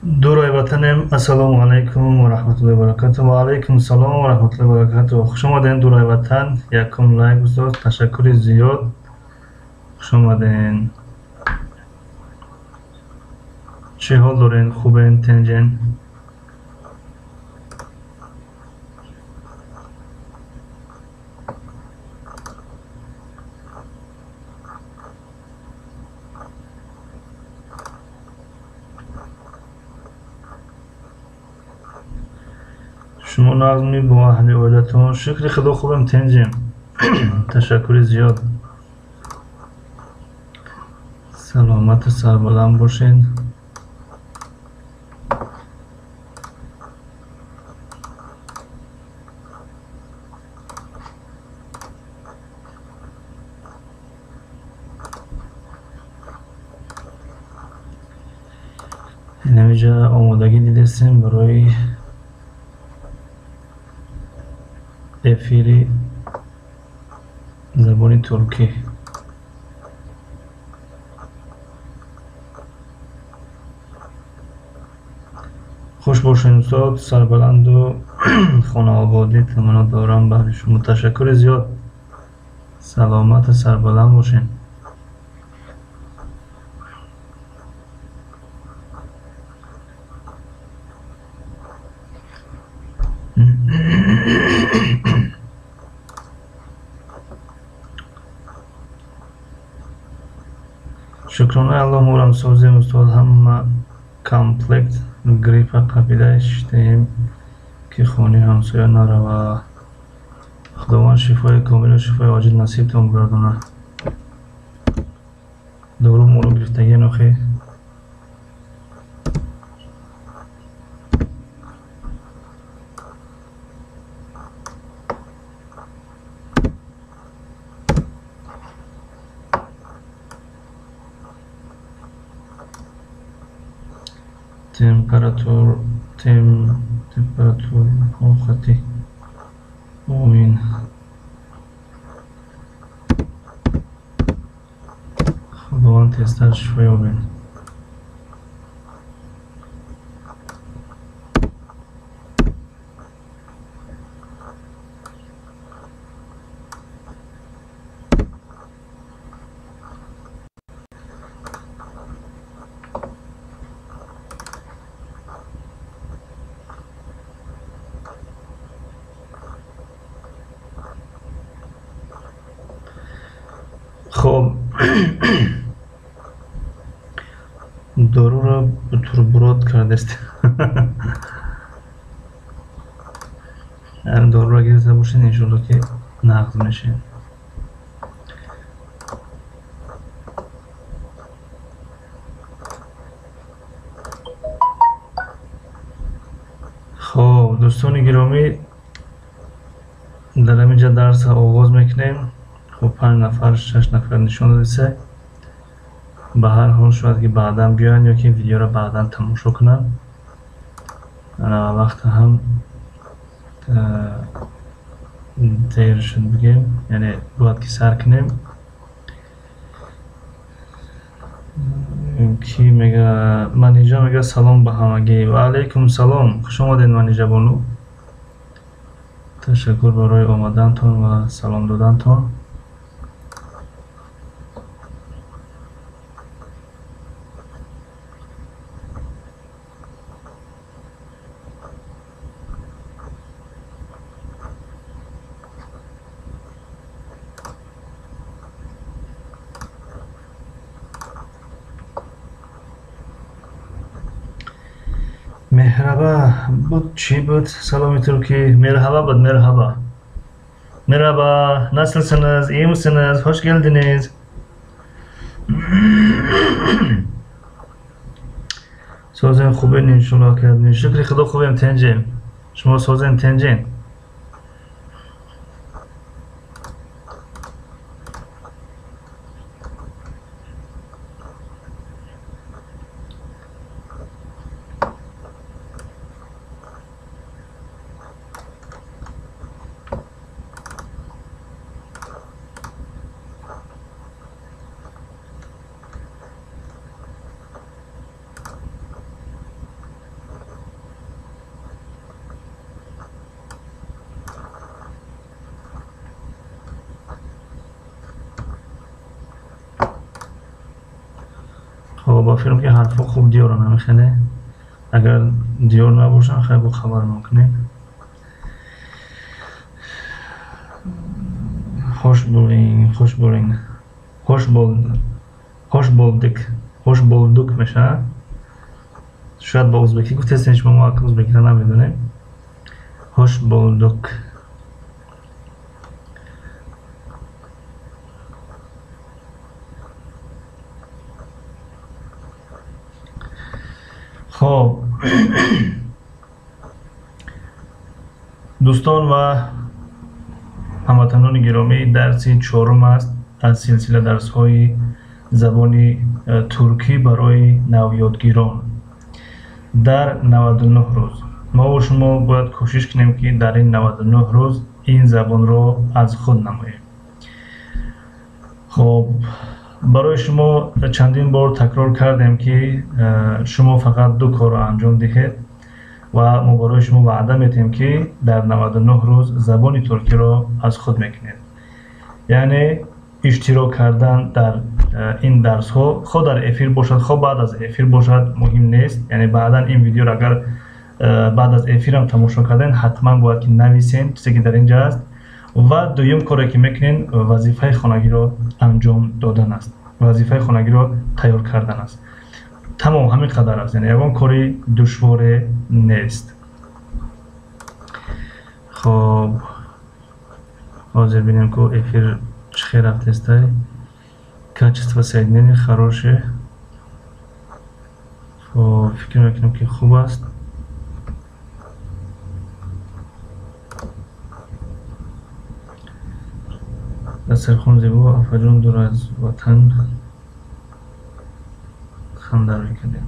Дурой ватанем, ассалому алайкум ва раҳматуллоҳи ва баракатуҳ. Ва алайкум салом ва раҳматуллоҳи ва баракатуҳ. Хуш омаден, дурой ватан. Якум лайк устод, ташаккури зиёд. Хуш омаден. Чӣ ҳол дорен? Хубен, тинҷен? Шумо нағзми бо аҳли оилатон? Шукри худо, хубем, тинҷем. Ташаккури зиёд. Саломату сарбаланд бошед. Инамиҷа омодагӣ дидестем барои эфири забони туркӣ. Хуш бошед устод, сарбаланду хонаободӣ таманно дорам баҳри шумо. Ташаккури зиёд. Саломату сарбаланд бошед. Шукронаи Аллоҳ, морам созем устод, ҳама комплект гриппа қабида шиштаем, ки хони ҳамсоя нарава. Худованд шифои комилу шифои оҷил насибтон гардонад. Дору мору гирифтагиен охи? Температур, температур хати. Омин. Худованд тезтар шифо ёбед. Хоб, доруро бутерброд кардест. Доруро гирифта бошед, иншолло ки нағз мешед. Хоб, дӯстони гиромӣ, дар ҳамин ҷа дарсро оғоз мекунем. Хуб, 5 нафар, 6 нафар нишон додиса. Ба ҳар ҳол шояд ки баъдан биёянд ё ки видеоро баъдан тамошо кунанд. Вақт ҳам дер шуд бигем, яъне бояд ки сар кунем. Ки мега Манижа мега салом ба ҳамагӣ. Ва алайкум салом. Хуш омадед Манижа бону. Ташаккур барои омадантон ва салом додантон. Merhaba буд, чӣ буд саломи туркӣ? Merhaba буд, merhaba. Merhaba, nasılsınız? İyi misiniz? Hoş geldiniz. Созем, хубен, иншоллоҳ кардем. Шукри Худо, хубем, тенҷем. Шумо созем, тенҷен? Хоб, ба фикрам, ки ҳарфҳо хуб диёранд, ҳамихеле. Агар диёр набошанд, хай, бо хабар мекунем. Hoş bulding, hoş bulding, hoş hoş bulduk, hoş bulduk мешавад. Шояд ба узбекӣ гуфтестем шумо, мо узбекиро намедонем. Hoş bulduk. Хоб, дӯстон ва ҳамватанони гиромӣ, дарси чорум аст аз силсила дарсҳои забони туркӣ барои навёдгирон дар 99 рӯз. Мо шумо бояд кӯшиш кунем, ки дар ин 99 рӯз ин забонро аз худ намоем. Хоб, барои шумо чандин бор такрор кардем, ки шумо фақат ду корро анҷом диҳед ва мо барои шумо ваъда метиҳем, ки дар 99 рӯз забони туркиро аз худ мекунед. Яъне иштирок кардан дар ин дарсҳо, хо дар эфир бошад, хо баъд аз эфир бошад, муҳим нест. Яъне баъдан ин видеоро агар баъд аз эфирам тамошо карден, ҳатман бояд ки нависен чизе ки дар ин ҷа аст. Ва дуюм коре ки мекунен, вазифаи хонагиро анҷом додан аст, вазифаи хонагиро тайёр кардан аст. Тамом, ҳамин қадар аст, яъне ягон кори душворе нест. Хоб, ҳозир бинем, ку эфир чӣ хел рафтестай. Качество соединения хорошее. Хоб, фикр мекунам, ки хуб аст. Дастархон зебо, афаҷон, дур аз ватан ханда мекунед.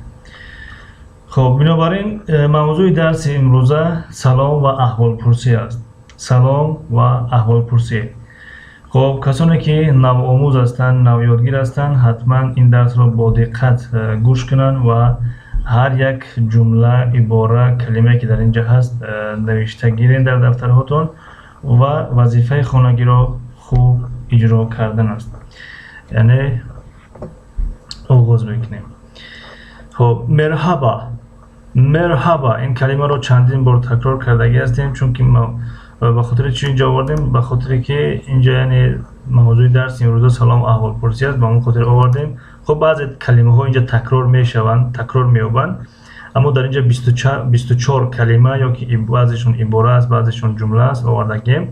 Хоб, бинобар ин мавзӯи дарси имрӯза салом ва аҳволпурсӣ аст. Салом ва аҳволпурсӣ. Хоб, касоне ки навомӯз ҳастанд, навёдгир ҳастанд, ҳатман ин дарсро бо диққат гӯш кунанд ва ҳар як ҷумла, ибора, калимае ки дар ин ҷа ҳаст, навишта гирен дар дафтарҳотон ва вазифаи хонагиро хуб иҷро кардан аст. Яъне оғоз мекунем. Хоб, merhaba. Merhaba, ин калимаро чандин бор такрор кардагӣ ҳастем, чунки ба хотири чӣ инҷо овардем? Ба хотире ки инҷа, яъне мавзӯи дарси имрӯза салом, аҳволпурсӣ аст, ба он хотир овардем. Хоб, баъзе калимаҳо инҷа такрор мешаванд, такрор меёбанд, аммо дар инҷа 24 калима ё ки баъзешон ибора аст, баъзешон ҷумла аст, овардагем.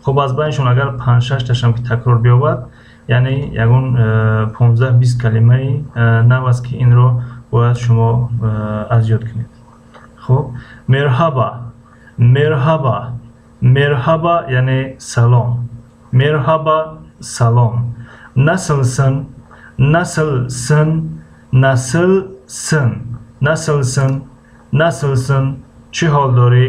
Хоб, аз байншон агар панҷ-шаш ташам ки такрор биёбад, яъне ягон 15-20 калимаи нав аст, ки инро бояд шумо аз ёд кунед. Хоб, merhaba. Merhaba, merhaba яъне салом. Merhaba, салом. Nasılsın? Nasılsın? Nasılsın? Nasılsın? Nasılsın? Чӣ ҳол дорӣ?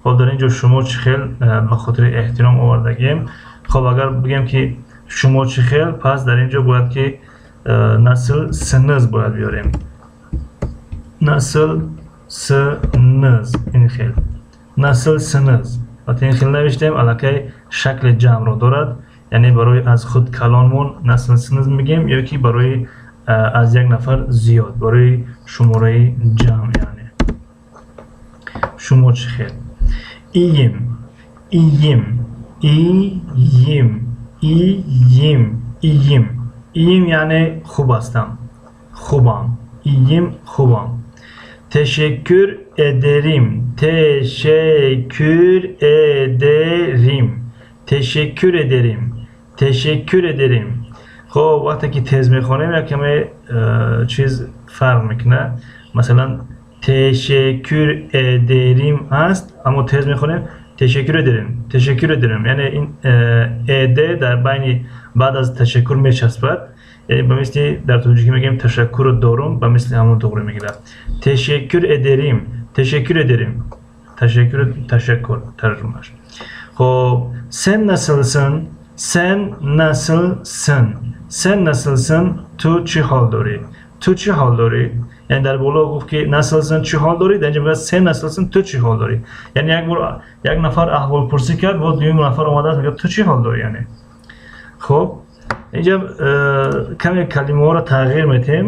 Хоб, дар ин ҷо шумо чӣ хел ба хотири эҳтиром овардагем. Хоб, агар бигем, ки шумо чӣ хел, пас дар ин ҷо бояд ки nasılsınız бояд биёрем. Nasılsınız, ин хел. Nasılsınız. Вақте ин хел навиштем, аллакай шакли ҷамъро дорад, яъне барои аз худ калонмон nasılsınız мегем ё ки барои аз як нафар зиёд, барои шумораи ҷамъ, яъне шумо чӣ хел. Iyiyim, iyiyim, iyiyim, iyiyim, iyiyim. Iyiyim яъне хуб ҳастам, хубам. Iyiyim, хубам. Teşekkür ederim. Teşekkür ederim. Teşekkür ederim. Teşekkür ederim. Хоб, вақте ки тез мехонем, як каме чиз фарқ мекунад. Масалан, teşekkür ederim аст, аммо тез мехонем teşekkür ederim. Teşekkür ederim. Яъне ин ed дар байни баъд аз ташаккур мечаспад. Яъне ба мисли дар тоҷикӣ мегӯем ташаккурро дорум, ба мисли ҳамон туғри мегирад. Teşekkür ederim. Teşekkür ederim. Teşekkür, ташаккур тарҷумааш. Хоб, sen nasılsın? Sen nasılsın? Sen nasılsın? Ту чӣ ҳол дорӣ? Ту чӣ ҳол дорӣ? Яъне дар боло гуфт ки nasılsın, чӣ ҳол дорӣ, дар инҷа мегӯяд sen nasılsın, ту чӣ ҳол дорӣ. Яъне як бор як нафар аҳволпурсӣ кард, боз дуюм нафар омадааст, мегӯяд ту чӣ ҳол дорӣ, яъне. Хоб, инҷа каме калимаҳоро тағйир медиҳем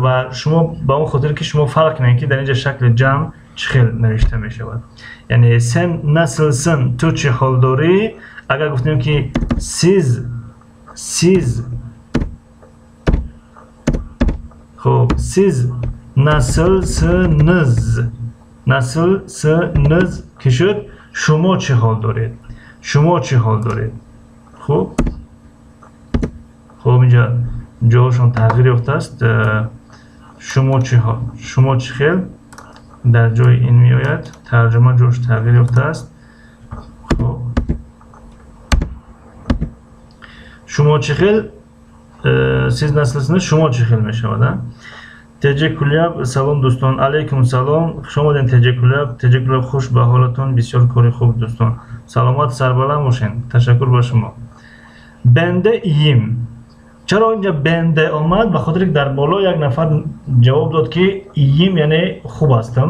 ва шумо ба он хотир ки шумо фарқ кунед ки дар инҷа шакли ҷамъ чӣ хел навишта мешавад. Яъне sen nasılsın, ту чӣ ҳол дорӣ, агар гуфтем ки siz, siz, хоб, siz nasılsınız, nasılsınız ки шуд, шумо чӣ ҳол доред, шумо чӣ ҳол доред. Хуб, хуб, инҷа ҷоҳошон тағйир ёфтааст. Шумо чӣ ҳол, шумо чӣ хел дар ҷои ин меояд, тарҷума ҷош тағйир ёфтааст. Хуб, шумо чӣ хел, siz nasılsınız, шумо чӣ хел мешавад. Теҷе Куляб, салом дӯстон. Алейкум салом, хуш омадем Теҷе Куляб. Теҷе Куляб, хуш ба ҳолатон, бисёр кори хуб дӯстон. Саломат, сарбаланд бошед. Ташаккур ба шумо. Ben de iyiyim. Чаро инҷа ben de омад? Ба хотире ки дар боло як нафар ҷавоб дод ки iyiyim, яъне хуб ҳастам.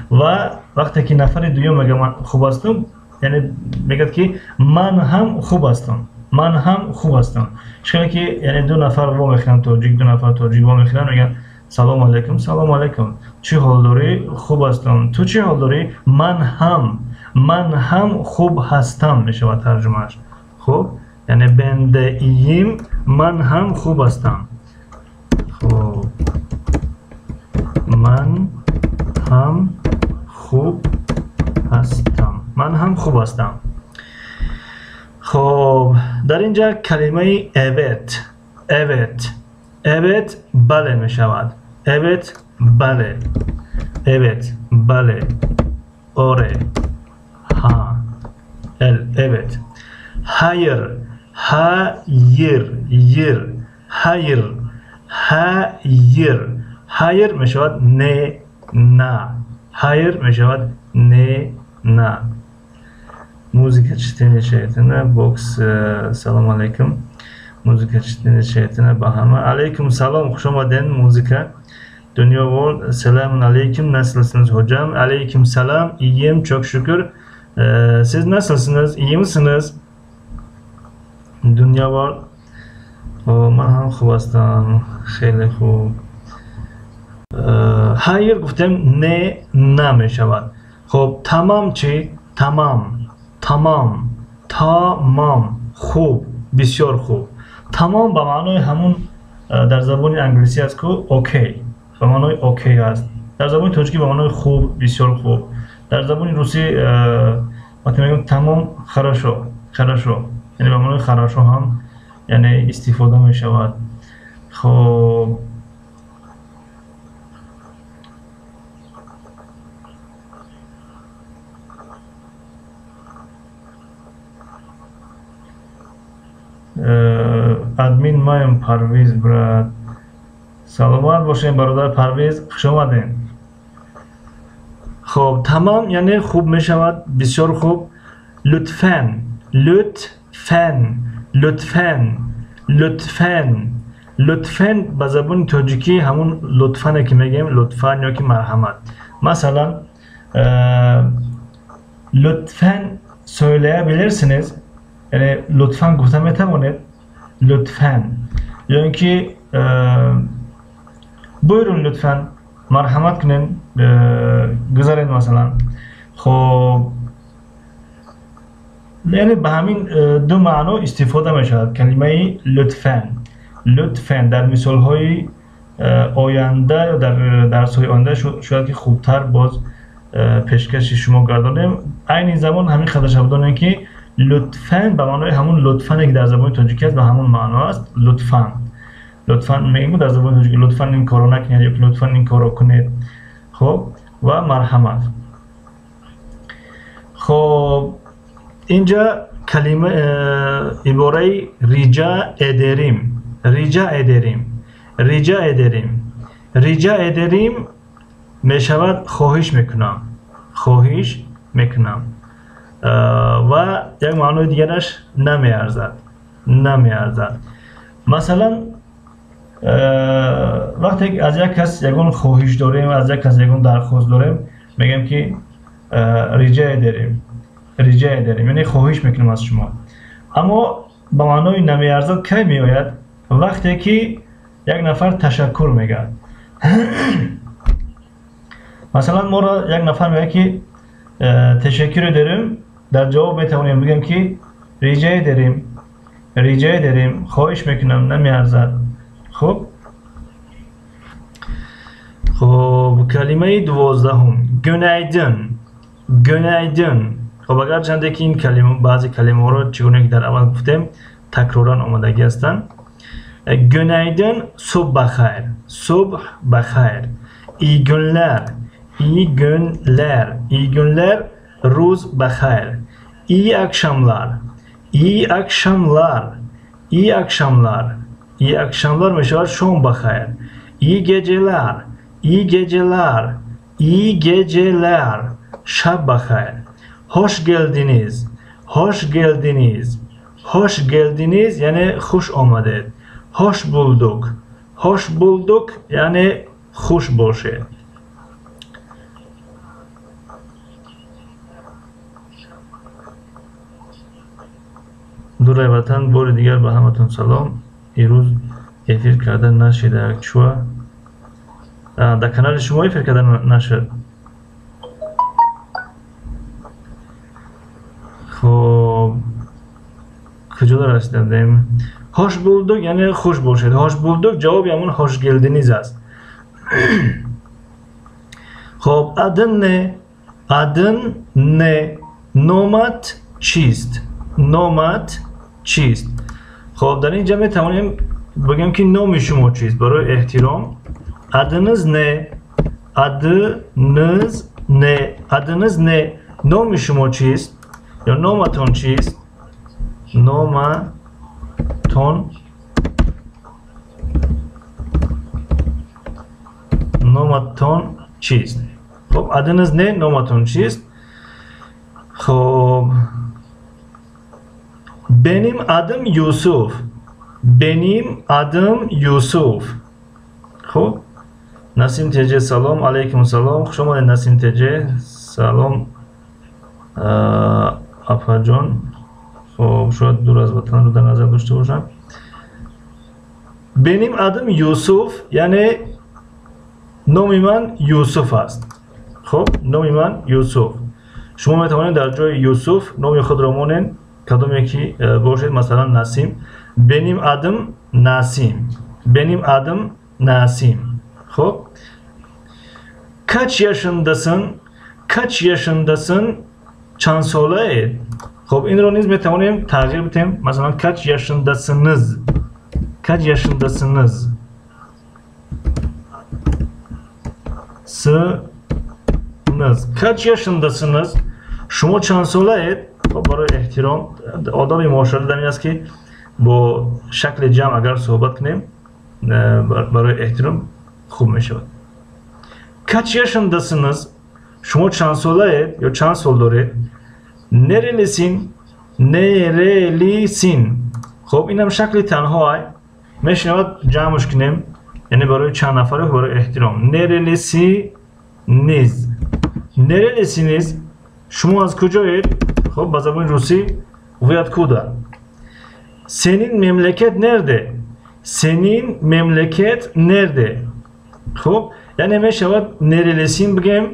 Ва вақте ки нафари дуюм мегӯяд ман хуб ҳастам, яъне мегӯяд ки ман ҳам хуб ҳастам. Ман ҳам хуб ҳастам. Чӣ ки яъне ду нафар во мехӯранд тоҷик, ду нафар тоҷик во мехӯранд, мегӯянд салом алейкум, салом алейкум. Чӣ ҳол дорӣ? Хуб ҳастам. Ту чӣ ҳол дорӣ? Ман ҳам, ман ҳам хуб ҳастам мешавад тарҷумааш. Хуб, яъне ben de iyiyim, ман ҳам хуб ҳастам. Хуб, ман ҳам хуб ҳастам. Ман ҳам хуб ҳастам. Хоб, дар инҷа калимаи evet, evet, evet бале мешавад. Evet бале, evet бале, оре, ҳа, эл, evet. Hayır, hayır, йир, hayır, hayır, hayır мешавад не, на. Hayır мешавад не, на. Музыка чтение шайтана, бокс, салом алейкум. Музыка чтение шайтана ба ҳама. Алейкум салом, хуш омаден музыка. Дунё вол, салам алейкум, nasılsınız hocam? Aleyküm salam, iyiyim, çok şükür. Siz nasılsınız, iyi misiniz? Дунё вол, ман ҳам хуб ҳастам, хеле хуб. Hayır гуфтем не, на мешавад. Хоб, тамам чӣ? Тамам, тамам, тамам, хуб, бисёр хуб. Тамом ба маънои ҳамун дар забони англисӣ аст ку окей, ба маънои окей аст. Дар забони тоҷикӣ ба маънои хуб, бисёр хуб. Дар забони русӣ вақте мегӯем тамом, хорошо, хорошо, яъне ба маънои хорошо ҳам яъне истифода мешавад. Хоб, админ маем Парвиз брат. Саломат бошем бародар Парвиз, хуш омадем. Хоб, тамом яъне хуб мешавад, бисёр хуб. Лутфан, лутфан, лутфан, лутфан, лутфан ба забони тоҷикӣ ҳамун лутфане ки мегӯем, лутфан ё ки марҳамат. Масалан, лутфан söyleyebilirsiniz, яъне лутфан гуфта метавонед, лутфан, ё ин ки buyurun lütfen, марҳамат кунед, гузаред масалан. Хоб, яъне ба ҳамин ду маъно истифода мешавад калимаи лутфан. Лутфан дар мисолҳои Оянда ё дар дарсҳои оянда шояд ки хубтар боз пешкаши шумо гардонем. Айни замон ҳамин қадарша бидонем, ки lütfen ба маънои ҳамун лутфане, ки дар забони тоҷикӣ аст, ба ҳамун маъно аст. Лутфан, лутфан мегӯем дар забони тоҷикӣ, лутфан ин корро накунед ё лутфан ин корро кунед. Хуб, ва марҳамат. Хуб, инҷа калима, ибораи rica ederim, rica ederim, rica ederim, rica ederim мешавад хоҳиш мекунам, хоҳиш мекунам. Ва як маънои дигараш намеарзад, намеарзад. Масалан, вақте аз як кас ягон хоҳиш дорем, аз як кас ягон дархост дорем, мегӯем ки rica ederim, rica ederim, яъне хоҳиш мекунам аз шумо. Аммо ба маънои намеарзад кай меояд? Вақте ки як нафар ташаккур мегӯяд. Масалан, моро як нафар мегӯяд ки teşekkür ederim, дар ҷавоб метавонем бигӯем ки rica ederim, rica ederim, хоҳиш мекунам, намеарзад. Хуб, хуб, калимаи 12-ум günaydın, günaydın. Хуб, агарчанде ки ин калима, баъзе калимаҳоро, чӣ гуна ки дар аввал гуфтем, такроран омадагӣ ҳастанд. Günaydın, субҳ бахайр, субҳ бахайр. İyi günler, iyi günler, iyi günler, рӯз бахайр. İyi akşamlar, iyi akşamlar, iyi akşamlar, iyi akşamlar мешавад шом бахайр. İyi geceler, iyi geceler, iyi geceler, шаб бахайр. Hoş geldiniz, hoş geldiniz, hoş geldiniz, яъне хуш омадед. Hoş bulduk, hoş bulduk, яъне хуш бошед. Дурай ватан, бори дигар ба ҳаматон салом. Ирӯз эфир карда нашида, чуа? Дар канали шумо эфир карда нашуд. Хуб, куҷо расидем? Hoş bulduk, яъне хуш бошед. Hoş bulduk ҷавоби ҳамон hoş geldiniz аст. Хуб, adın ne? Adın ne? Номат чист? Номат чист? Хуб, дар ин ҷа метавонем бигӯем ки номи шумо чист барои эҳтиром. Adınız ne? Adınız ne? Adınız ne? Номи шумо чист? Ё номатон чист? Номатон, номатон чист? Хуб, adınız ne? Номатон чист? Хуб, benim adım Yusuf. Benim adım Yusuf. Хуб, Насим ТЖ, салом, алейкум салом. Хуш омадед, Насим ТЖ. Салом, апаҷон. Хуб, шояд дур аз ватанро дар назар дошта бошам. Benim adım Yusuf, яъне номи ман Юсуф аст. Хуб, номи ман Юсуф. Шумо метавонед дар ҷои Юсуф номи худро монед, кадоме ки бошед, масалан Насим. Benim adım Насим. Benim adım Насим. Хуб, kaç yaşındasın? Kaç yaşındasın? Чанд солаед? Хуб, инро низ метавонем тағйир бидиҳем. Масалан, kaç yaşındasınız? Kaç yaşındasınız? Sınız. Kaç yaşındasınız? Шумо чанд солаед? Хуб, барои эҳтиром, одоби муошират дар ин аст, ки бо шакли ҷамъ агар суҳбат кунем, барои эҳтиром хуб мешавад. Kaç yaşındasınız? Шумо чанд солаед ё чанд сол доред? Nerelisin? Nerelisin? Хуб, инам шакли танҳо ай. Мешавад ҷамъш кунем, яъне барои чанд нафаре, барои эҳтиром. Nerelisiniz? Nerelisiniz? Шумо аз куҷоед? Хуб, ба забони русӣ вы откуда? Senin memleket nerede? Senin memleket nerede? Хуб, яъне мешавад nerelisin бигем,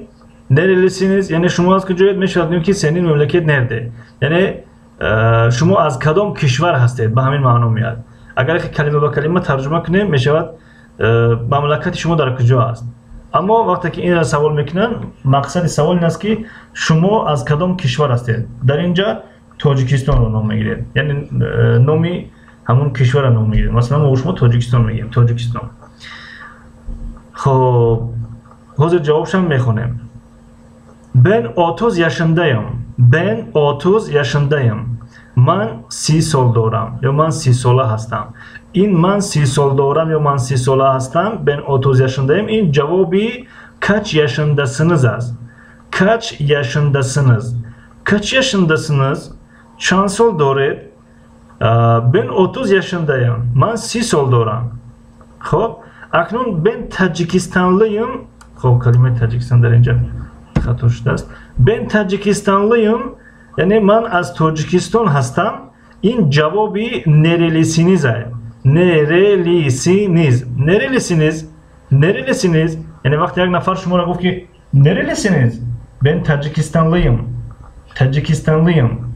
nerelisiniz, яъне шумо аз куҷоед, мешавад бигем ки senin memleket nerede? Яъне шумо аз кадом кишвар ҳастед, ба ҳамин маъно меояд. Агар калима ба калима тарҷума кунем, мешавад Мамлакати шумо дар куҷо аст? Аммо вақте ки инро савол мекунанд, мақсади савол ин аст, ки шумо аз кадом кишвар ҳастед. Дар ин ҷа Тоҷикистонро ном мегиред, яъне номи ҳамон кишварро ном мегиред. Масалан, мо шумо Тоҷикистон мегӯем, Тоҷикистон. Хоб, ҳозир ҷавобшам мехонем. Ben 30 yaşındayım. Ben 30 yaşındayım. Ман 30 сол дорам ё ман 30 сола ҳастам. Ин ман 30 сол дорам ё ман 30 сола ҳастам, ben 30 yaşındayım, ин ҷавоби kaç yaşındasınız аст. Kaç yaşındasınız? Kaç yaşındasınız? Чанд сол доред? Ben 30 yaşındayım. Ман 30 сол дорам. Хоб, акнун ben Таджикистанлıyım. Хоб, калимаи Таджикистан дар инҷа хато шудааст. Ben Таджикистанлıyım, яъне ман аз Тоҷикистон ҳастам. Ин ҷавоби nerelisiniz ай. Nerelisiniz? Nerelisiniz? Nerelisiniz? Яъне вақте як нафар шуморо гуфт, ки nerelisiniz? Ben Таджикистанлıyım. Таджикистанлıyım.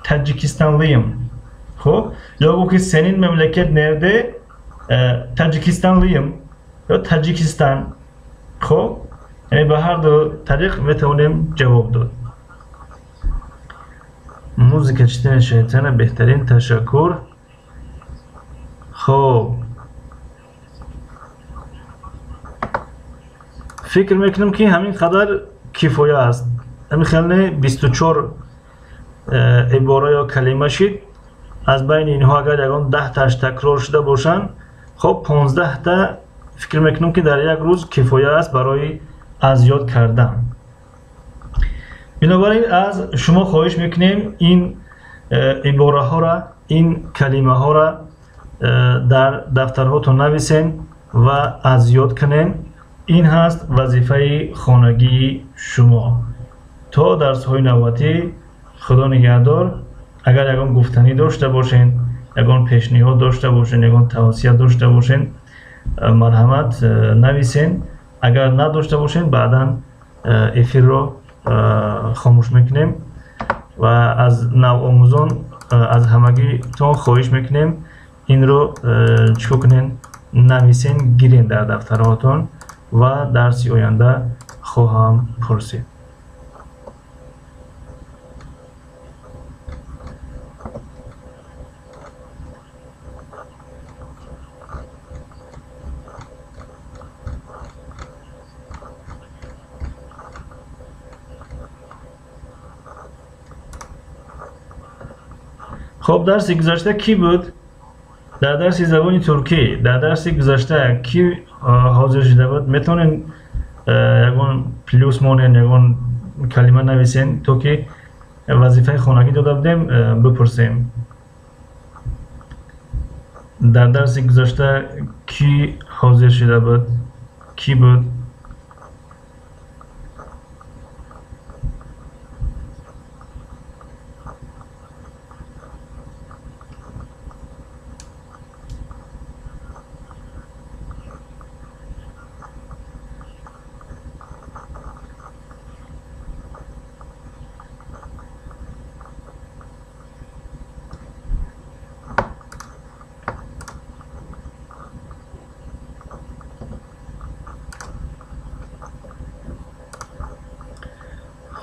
Таджикистанлıyım. Хоб, ё гуфт, ки senin memleket nerede? Таджикистанлıyım ё Таджикистан. Хоб, яъне ба ҳар ду тариқ метавонем ҷавоб дод. Музыка читания шайтана беҳтарин, ташаккур. Хоб, фикр мекунам, ки ҳамин қадар кифоя аст. Ҳамин хеле 24 ибора ё калима шид. Аз байни инҳо агар ягон 10-тааш такрор шуда бошанд, хоб, 15-та фикр мекунам, ки дар як рӯз кифоя аст барои аз ёд кардан. Бинобар ин аз шумо хоҳиш мекунем, ин ибораҳоро, ин калимаҳоро дар дафтарҳотон нависен ва аз ёд кунен. Ин ҳаст вазифаи хонагии шумо. То дарсҳои навбатӣ Худо нигаҳдор. Агар ягон гуфтанӣ дошта бошен, ягон пешниҳод дошта бошен, ягон тавсия дошта бошен, марҳамат, нависен. Агар надошта бошен, баъдан эфирро хомӯш мекунем ва аз навомӯзон аз ҳамагитон хоҳиш мекунем, инро чикор кунен? Нависен, гирен дар дафтарҳотон ва дарси оянда хоҳам пурсид. Хоб, дарси гузашта кӣ буд? Дар дарси забони туркӣ, дар дарси гузашта кӣ ҳозир шуда буд? Метавонем ягон плюс монен, ягон калима нависен, то ки вазифаи хонагӣ дода будем, бипурсем. Дар дарси гузашта кӣ ҳозир шуда буд? Кӣ буд?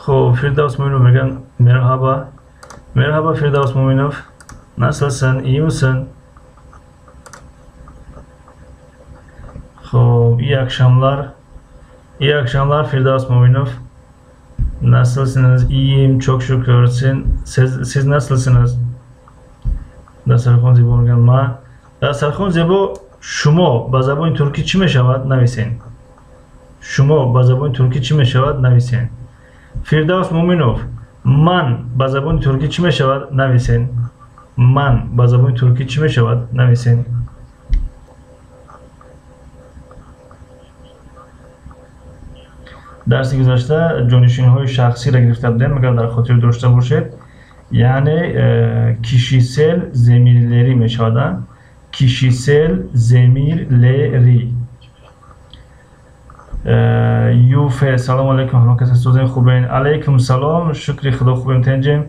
Хоб, Фирдавс Муминов мегӯянд merhaba. Merhaba Firdavs Muminov. Nasılsın? İyi misin? Хоб, iyi akşamlar. İyi akşamlar Firdavs Muminov. Nasılsınız? İyiyim, çok şükür. Siz nasılsınız? Дастархон зебо мегӯянд ма. Дастархон зебо, шумо ба забони туркӣ чӣ мешавад? Нависен. Шумо ба забони туркӣ чӣ мешавад? Нависен. Фирдавс Муминов, ман ба забони туркӣ чӣ мешавад? Нависен. Ман ба забони туркӣ чӣ мешавад? Нависен. Дарси гузашта ҷонишинҳои шахсиро гирифта будем, агар дар хотир дошта бошед, яъне kişisel zemirleri мешавад. Kişisel zemirleri. Юфе, салом алейкум, ҳама каса созен, хубен? Алейкум салом, шукри Худо, хубем, тенҷем.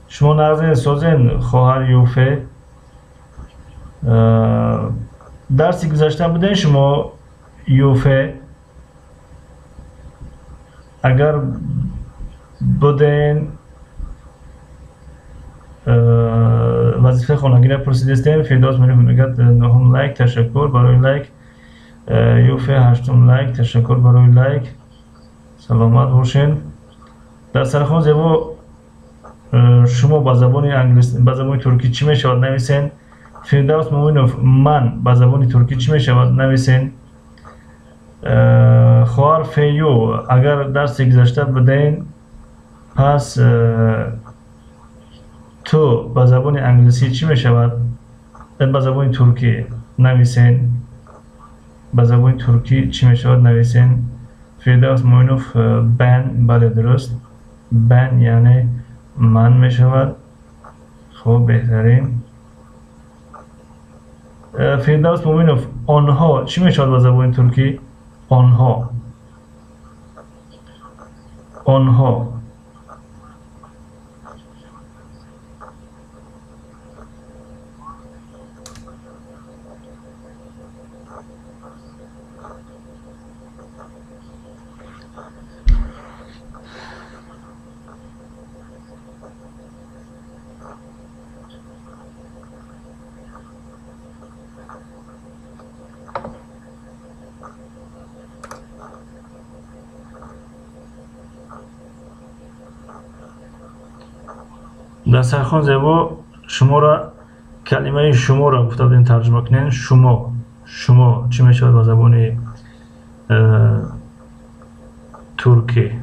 Шумо нағзен, созен, хоҳар Юфе? Дарси гузашта будем шумо юфе? Агар буден, вазифаи хонагиро пурсидистем. Фирдавс Муинов мегӯяд нӯҳум лайк, ташаккур барои лайк. Юфе ҳаштум лайк, ташаккур барои лайк. Саломат бошед. Дастархон зебо, шумо ба забони англис, ба забони туркӣ чӣ мешавад, нависен. Фирдавс Муинов, ман ба забони туркӣ чӣ мешавад, нависен. Хоҳар Фею, агар дарси гузашта буден, пас ту ба забони англисӣ чӣ мешавад, ба забони туркӣ нависен. Ба забони туркӣ чӣ мешавад, нависен. Фирдавс Муинов, бан, бале дуруст, бан яъне ман мешавад. Хуб, беҳтарин. Фирдавс Муинов, онҳо чӣ мешавад ба забони туркӣ? Онҳо, онҳо. Дастархон зебо, шуморо калимаи шуморо гуфта будем тарҷума кунем. Шумо, шумо чӣ мешавад ба забони туркӣ?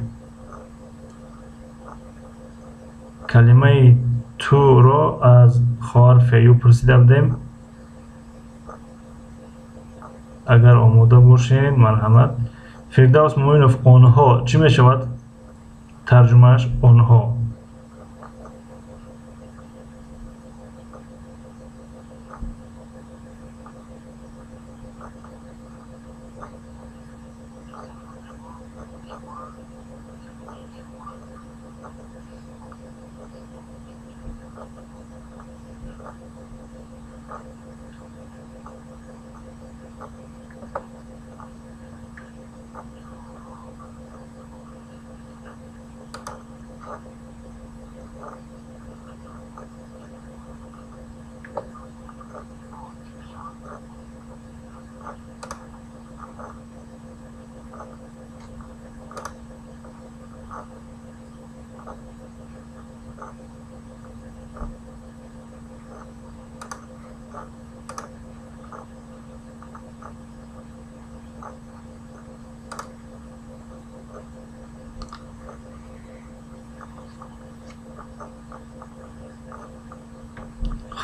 Калимаи туро аз хоҳар Фею пурсида будем. Агар омода бошед, марҳамат. Фирдавс Муинов, онҳо чӣ мешавад тарҷумааш? Онҳо.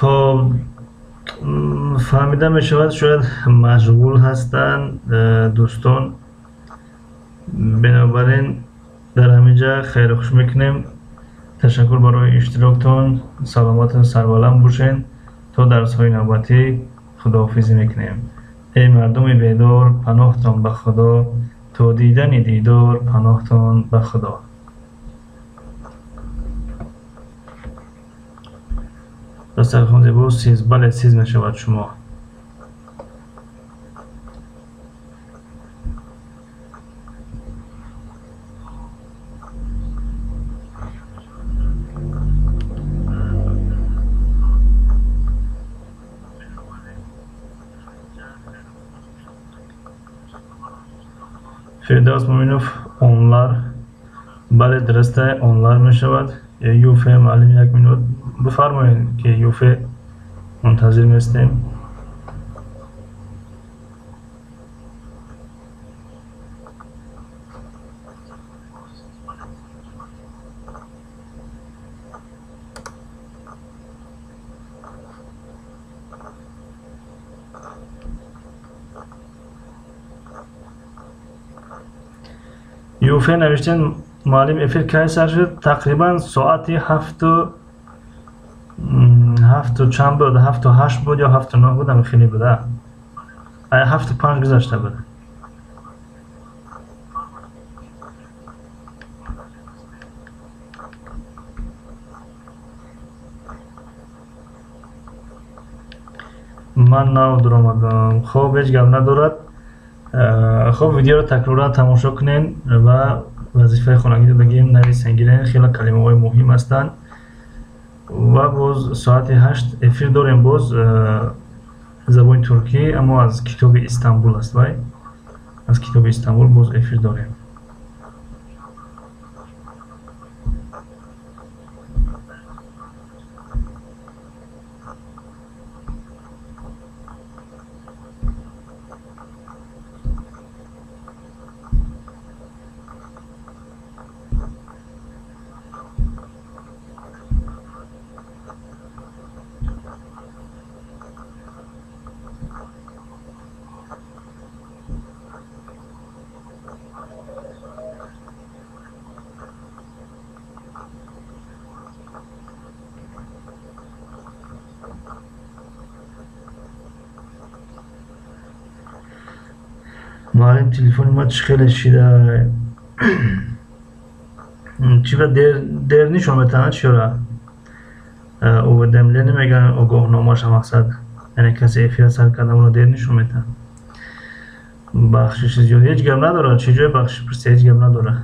Хоб, фаҳмида мешавад, шояд машғул ҳастанд дӯстон. Бинобар ин дар ҳамин ҷа хайру хуш мекунем. Ташаккур барои иштироктон. Саломату сарбаланд бошед. То дарсҳои навбатӣ худоҳофизӣ мекунем. Эй мардуми бедор, паноҳтон ба Худо, то дидани дидор, паноҳтон ба Худо. Дастархон зебо, сиз, бале, сиз мешавад шумо. Фирдавс Муинов, онлар, бале дуруст, онлар мешавад. Юфе, муаллим, як минут бифармоед, ки юфе мунтазир местем. Юфе навиштем, муаллим, эфир кай сар шуд? Тақрибан соати ҳафту чанд буд, 7:08 буд ё 7:09 буд, ҳамин хеле буда. Ай 7:05 гузашта буд. Ман нав дуромадам. Хоб, ҳеҷ гап надорад. Хоб, видеоро такроран тамошо кунед ва вазифаи хонагӣ додагием нависен, гирен. Хеле калимаҳои муҳим ҳастанд. Ва боз соати 8 эфир дорем, боз забони туркӣ, аммо аз китоби Истанбул аст. Вай аз китоби Истанбул боз эфир дорем. Муаллим, телефони ма чӣ хеле шида, чӣ ба дер нишон метавонад? Чиёра уведомление мегӯянд, огоҳномаша, мақсад, яъне касе эфира сар карда, онро дер нишон метавонад. Бахшиши зиёд ҳеҷ гап надорад. Чӣ ҷое бахшиш пурси, ҳеҷ гап надорад.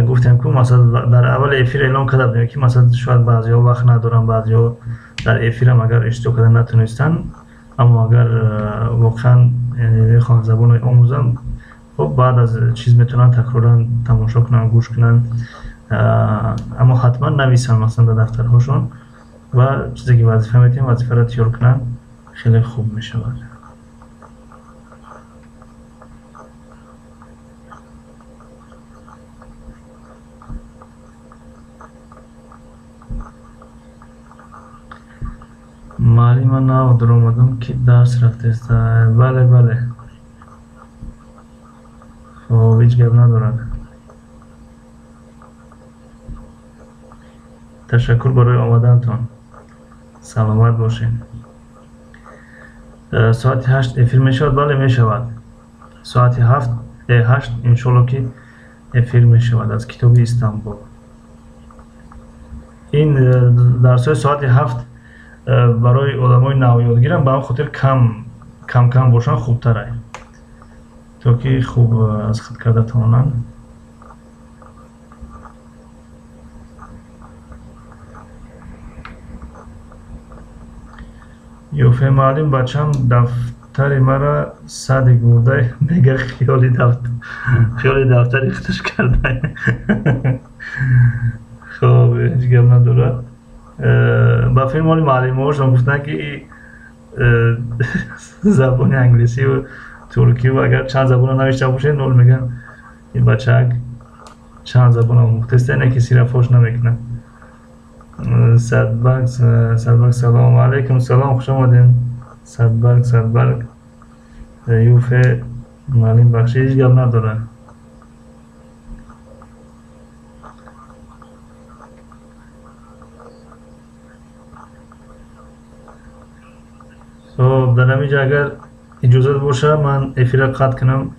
Гуфтем ку, масалан, дар аввали эфир эълон карда будем, ки масалан шояд баъзеҳо вақт надоранд, баъзеҳо дар эфирам агар иштирок карда натонистанд, аммо агар воқеан мехоҳанд забонро омӯзанд, хоб, баъд аз чиз метавонанд такроран тамошо кунанд, гӯш кунанд, аммо ҳатман нависанд, масалан, дар дафтарҳошон ва чизе ки вазифа метиҳем, вазифаро тиёр кунанд, хеле хуб мешавад. Муаллим, ман нав дуромадам, ки дарс рафтеста. Бале, бале, хоб, ҳеҷ гап надорад. Ташаккур барои омадантон, саломат бошед. Соати 8 эфир мешавад? Бале, мешавад. Соати 8 иншолло ки эфир мешавад аз китоби Истанбул. Ин дарсҳои соати 7 барои одамои навёдгирам, ба ҳам хотир кам кам кам бошанд хубтарай, то ки хуб аз худ карда тавонанд. Ёфе муаллим, бачам дафтари мара садик бурда, мега хиёли дафтари худаш карда. Хоб, ҳеҷ гап надорад. Ба филм оли муаллимҳошон гуфтанд, ки забони англисиву туркиву агар чанд забонро навишта бошед, нол мегӯянд, ин бачаак чанд забон омӯхтеста, ине ки сира фош намекунад. Садбарг, Садбарг, салому алайкум, салом, хуш омадем. Садбарг, Садбарг, юфе муаллим, бахши, ҳеҷ гап надорад. Хоб, дар ҳамин ҷо агар иҷозат боша, ман эфирро қатъ кунам.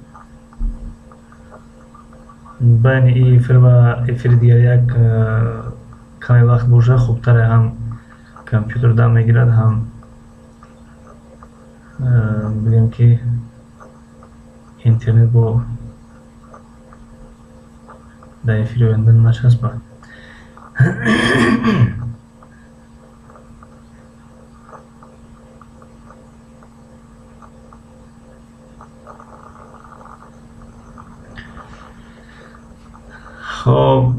Байни ин эфир ва эфири дигар як каме вақт боша хубтаре, ҳам компютер дам мегирад, ҳам бигем ки интернет бо дар эфири оянда начаспад. Хоб,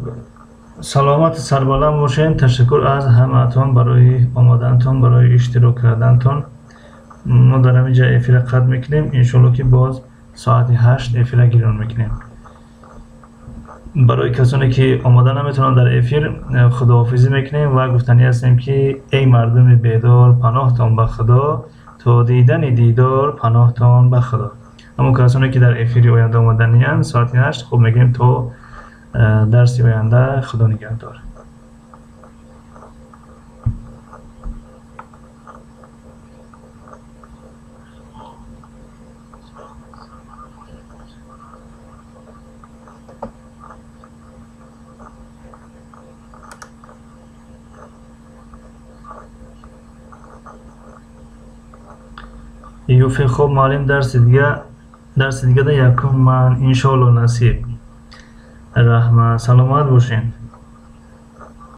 саломату сарбаланд бошед. Ташаккур аз ҳамаатон барои омадантон, барои иштирок кардантон. Мо дар ҳамин ҷо эфира қатъ мекунем. Иншоалло ки боз соати 8 эфира гирён мекунем. Барои касоне ки омода наметавонанд дар эфир, худоҳофизӣ мекунем ва гуфтанӣ ҳастем, ки эй мардуми бедор, паноҳтон ба Худо, то дидани дидор, паноҳтон ба Худо. Аммо касоне ки дар эфири оянда омаданиянд соати 8, хуб, мегӯем то дарси оянда, Худо нигаҳдор. Юфе, хоб, муаллим, дарси дигада якум ман, иншоалло, насиб. Раҳмат, саломат бошед.